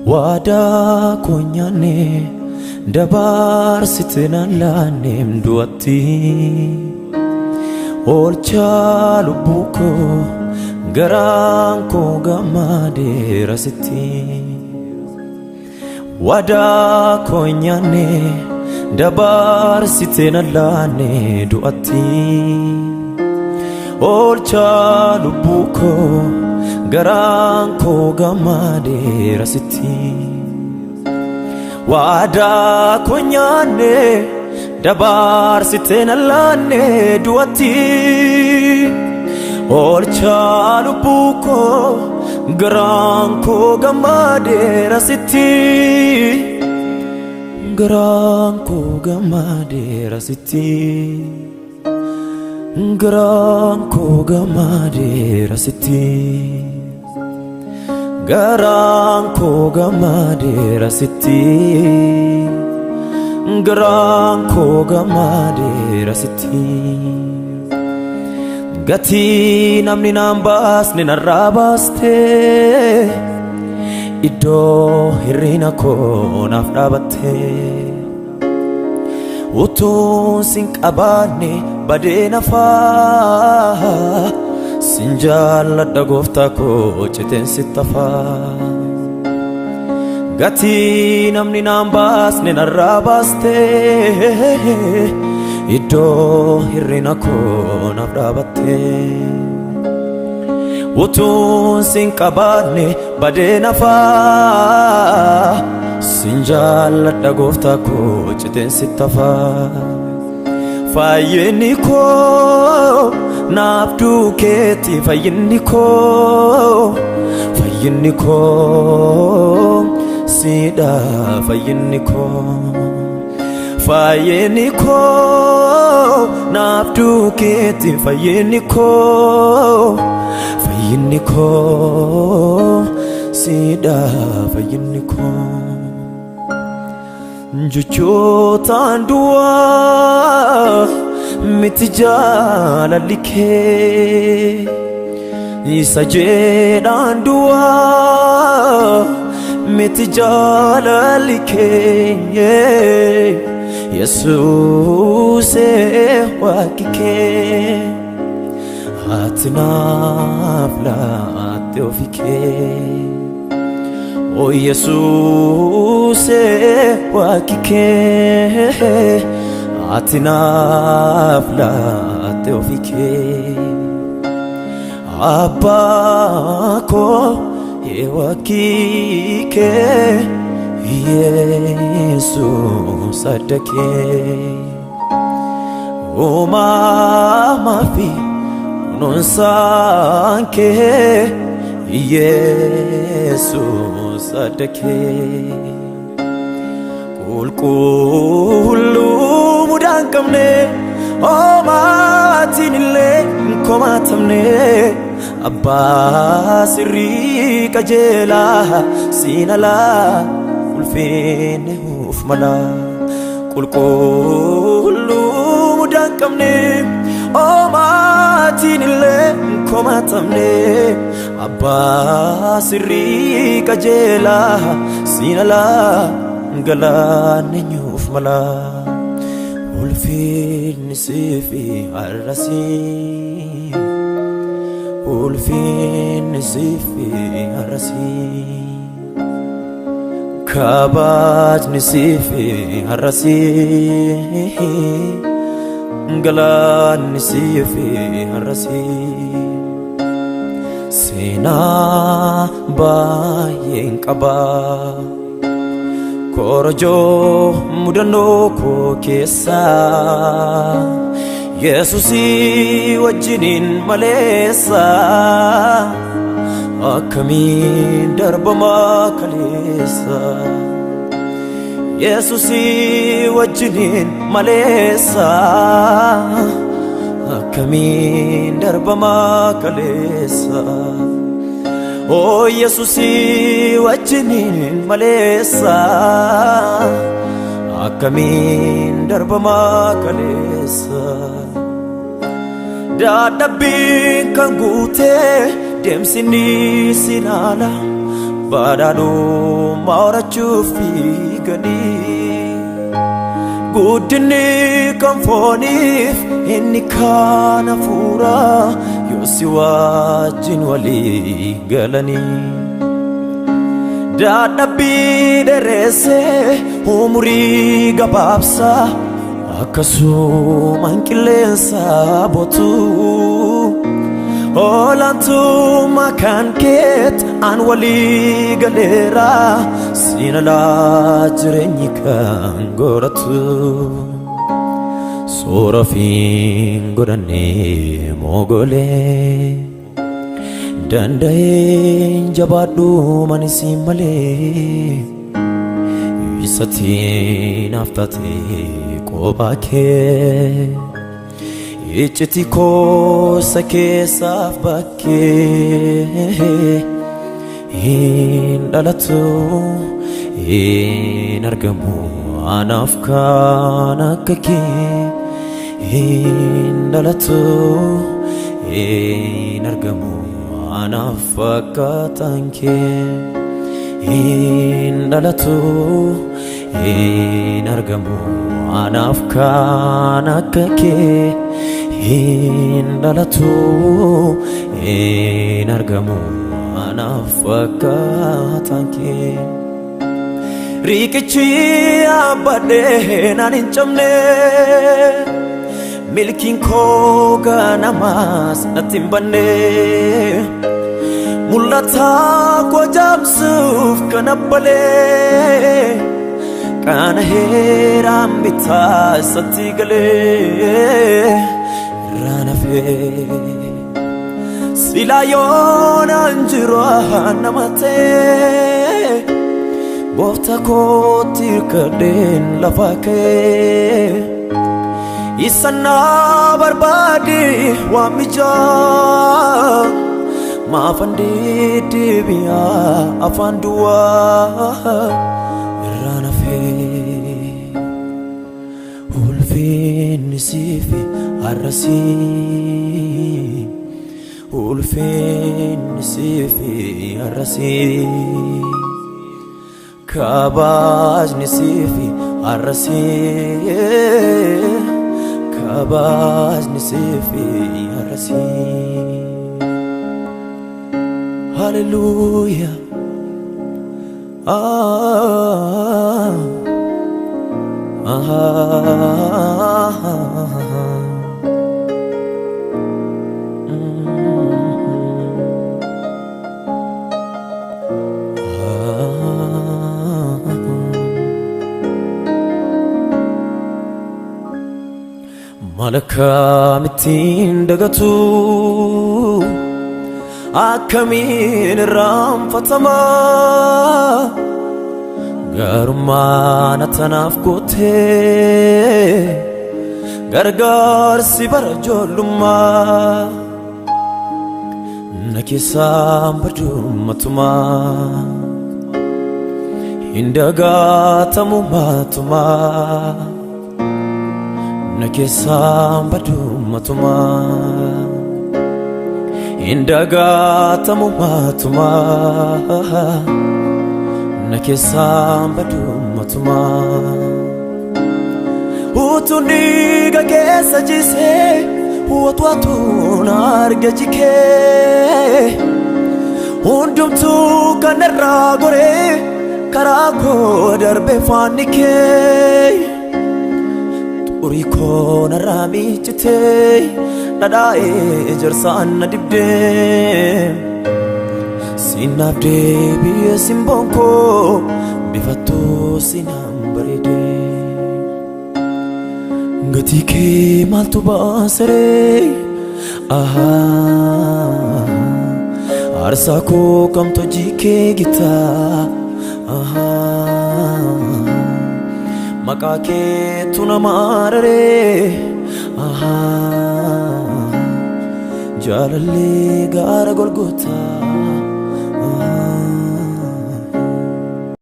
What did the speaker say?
Waadaa koo nyaanne dabarsite naan laanneem du'atti. Oolchaa lubbuu koo garaan koo gammadeera sitti. Waadaa koo nyaanne dabarsite naan laanne du'atti. Oolchaa lubbuu koo garaan koo gammadeera sitti. Waadaa koo nyaanne dabarsite naan laanne du'atti. Oolchaa lubbuu koo garaan koo gammadeera sitti. Garaan koo gammadeera sitti. Garaan koo gammadeera sitti. Garaan koo gammadeera sitti. Garaan koo gammadeera sitti. Gatii namni naan baasne narraa baastee, iddoo hirrina koo naaf dhaabattee. Utuun sin qabaanne badee nafaa, sin jaalladha gooftaa koo, citeen sittafaa. Gatii namni naan baasne narraa baastee, iddoo hirrina koo naaf dhaabattee. Utuun sin qabaanne badee nafaa, sin jaalladha gooftaa koo, citeen sittafaa. Fayyinni koo naaf duukeetti, fayyinni koo, fayyinni koo siidha, fayyinni koo. Fayyinni koo naaf duukeetti, fayyinni koo, fayyinni koo siidha, fayyinni koo. Jechootaan duwwaa miti jaalalli kee, isa jedhaan duwwaa miti jaalalli kee, Yesuusee waaqi kee ati naaf laatte ofi kee. O Yesuusee waaqi kee ati naaf laatte ofi kee. Abbaa koo waaqi kee, Yesuus adda kee. Uumamaa fi kunuunsaan kee, Yesuus adda kee. Qulqulluu mudaan qabne, homaatiin illee hin komaatamne, abbaa sirrii qajeelaa, siin alaa ulfinni huuf mala. Qulqulluu mudaan qabne, homaatiin illee hin komaatamne, abbaa sirrii qajeelaa, siin alaa galaanni eenyuuf mala. Ulfinni siifi har'asii, ulfinni siifi har'asii, kabajni siifi har'asii, galaanni siifi har'asii. Seenaa baay'een qabaa korojoo mudannoo koo keessaa, Yesuusii wajjiniin maleessa akkamiin darbamaa kaleessa? Yesuusii wajjiniin maleessa akkamiin darbamaa kaleessa? Oo Yesuusii wajjiniin maleessa akkamiin darbamaa kaleessa? Dadhabbiin kan guutee deemsi ni sinaala. Badhaadhummaa horachuuf fiiganii guddinni kan fooniif inni kaan hafuuraa yoo si wajjin walii galanii. Dadhabbii dheeressee umurii gabaabsaa akkasumaan qilleensa bootu. Olaantummaa kan keet an walii galeera siin alaa jireenyi kan godhatu. Soora fiin godhannee mogolee danda'een jabaadhu mani siin malee isatti naaf taate kophaa kee. Iccitii koosa keessaaf bakkee hin dhalatu hin argamu anaaf kan akka kee hin dhalatu hin argamu anaaf fakkaataan kee hin dhalatu hin argamu anaaf kan akka kee hin dhalatu hin argamu anaaf fakkaataan kee. Riqichi yaabbadhee naan hin cabne milkiin koo ganamaas natti hin banne mul'ata koo jaamsuuf kan abbalee kana heeraan bitaa isatti galee irraan hafee silaa yoonaan jiru nama ta'e gooftaa kootti hirkadheen lafa ka'ee isa na barbaade waamichaa maafan deddeebi'aa afaan duwwaa irraan hafee ulfinni siif har'asii ulfinni siif har'asii kabajni siif har'asii kabajni siif har'asii. Hallelujah. Ah, ah, ah, Malakkamittiin dagatu akkamiin irraanfatama gaarummaan atanaaf gootee gargaarsi bara ijoollummaa na keessaan badumatumaa hin dagatamu matumaa na keessaan badumatumaa hin dagatamu matumaa na keessaan badumatumaa utuun dhiiga keessa jisee watwaatuun arga jikee hundumtuu kan irraa goree karaa koo darbe faanni kee xurii koo narraa miiccitee dhadhaa'ee ejersaan na dibdee sinaaf deebi'ee simboon koo bifattuu sinaan bareedee. Gatii kee maaltu baasaree? Ahaa. Aarsaa koo kamtu hojii kee gitaa? Ahaa. Maqaa keetu nama araree? Ahaa. Jaalallee gaara Golgotaa.